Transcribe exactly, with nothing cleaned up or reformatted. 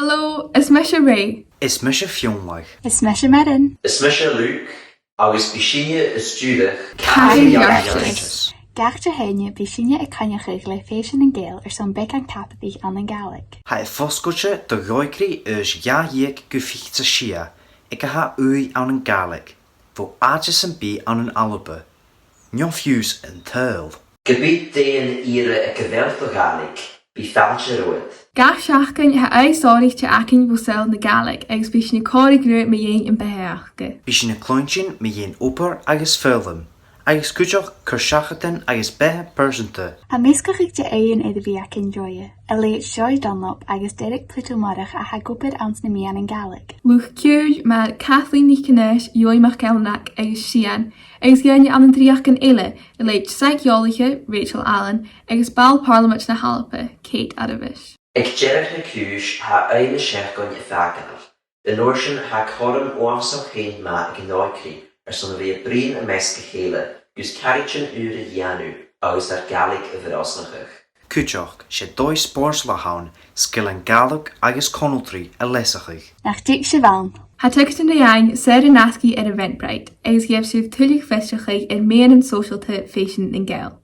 Hello, is mise Ray. Is mise Fionnlagh. Is mise Merryn. Is mise Luke, agus bidh sinne a' stiùireadh Cathair Beartas. Gach Dihaoine bidh sinne a' coinneachadh le Fèisean nan Gàidheal airson beagan tapaidh ann an Gàidhlig. Tha e fosgailte do dhòigridh aois dhà dheug gu fichead 's a sia aig a tha ùidh ann an Gàidhlig, bho àite sam bith ann an Alba, no fiù 's an t-Sabhal. Ge bith dè an ìre aig a bheil do Ghàidhlig, bi fàilte romhad. Gach seachdain tha aoigh sònraichte againn bho shaoghal na Gàidhlig agus bidh sinn a' còmhradh riutha mu dheidhinn am beatha aca. Bidh sinn a' cluinntinn mu dheidhinn obair agus foghlam, agus cuideachd cur-seachadan agus beatha pearsanta. Tha measgachadh de dh'aoighean air a bhith againn roimhe, a leithid Seonaidh Dunlop agus Derek Pluto Murach a tha ag obair anns na meadhanan Gàidhlig. Luchd-ciùil mar Kathleen NicAonghais, Eòghann MacEannaig agus Sian, agus daoine ann an dreuchdan eile, a leithid saic-eòlaiche, Rachel Allen, agus ball Pàrlamaid na h-Alba, Kate Arbhuis. Aig deireadh na cùis, tha aghaidh na seachdain a' fàgail. An uair sin, tha cothrom uabhasach fhèin math aig an òigridh airson a bhith a' bruidhinn am measg a chèile gus caraidean ùra a dhèanamh agus ar Gàidhlig a bhrosnachadh. Cuideachd, 's e dòigh spòrsail a th' ann sgilean Gàidhlig agus conaltraidh a leasachadh. Nach tig sibh ann? Tha tiogaidean ri fhaighinn soir an-asgaidh air Eventbrite, agus gheibh sibh tuilleadh fiosrachadh air meadhanan sòisealta Fèisean nan Gàidheal.